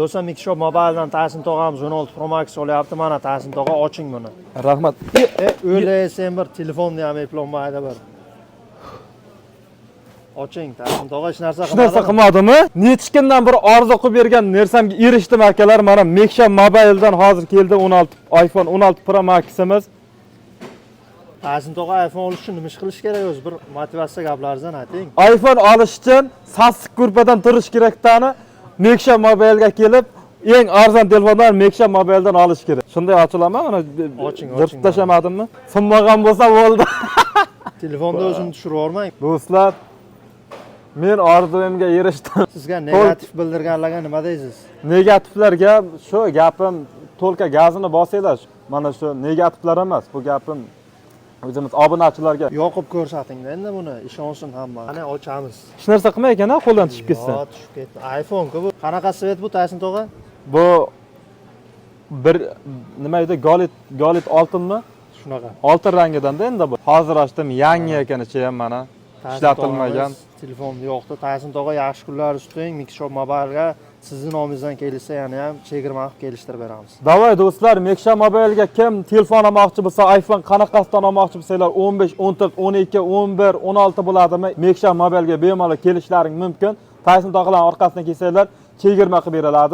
Do'stlar, Mixshop Mobile'dan Tayson tog'amiz 16 Pro Max olyapti. Mana, Tayson tog'a, oching buni. Rahmat. E, o'lay, sen bir telefonni ham eplolmaydi bir. Oching, Tayson tog'a, hech narsa Hech narsa qilmadimi? qilmadimi? Necha kundan bir orzu qilib bergan narsamga erishdim, akalar. Mana, Meksha Mobile'dan hozir keldi 16 iPhone 16 Pro Max'imiz. Tayson tog'a, iPhone olish uchun nima ish qilish kerak o'zi? Bir motivatsiya gaplaringizdan ayting. iPhone olish uchun sassiq ko'rpadan turish kerakdani Meksha Mobile'ga kelib, eng arzon telefonlar Meksha Mobile'dan olish kerak. Shunday ochilaman mana. Oching, Yirtib oching. tashlamadimmi? Sinmagan bo'lsa bo'ldi. Telefonda o'zini tushirib yubormang. Do'stlar, men orzumga erishdim. Sizga negativ bildirganlarga nima deysiz? Negativlarga shu gapim: to'lka gazini bosinglar. Mana shu negativlar emas, bu gapim o'zimiz obunachilarga. Yoqib ko'rsating endi buni, ishonsin hamma. Qani, ochamiz. Hech narsa qilmay ekan, qo'ldan tushib ketsa. Yo, tushib ketdi. iPhone-ku bu. Qanaqa цвет bu, Tayson tog'a? Bu bir nima edi? Gold, gold, oltinmi? Shunaqa. Oltin rangidanda endi bu. Hozir ochdim, yangi ekan ichi ham, mana. Tayson Ishlatilmagan. tog'amiz telefonni yoqdi. Tayson tog'a, yaxshi kunlar tuting. Mixshop Mobile'ga sizni nomingizdan kelishsa, yana ham chegirma qilib kelishtirib beramiz. Давай, do'stlar, Meksha Mobile'ga kim telefon olmoqchi bo'lsa, iPhone qanaqasidan olmoqchi bo'lsanglar, 15, 14, 12, 11, 16 bo'ladimi? Meksha Mobile'ga bemalol kelishlaring mumkin. Tayson tog'larning orqasidan kelsanglar, chegirma qilib beriladi.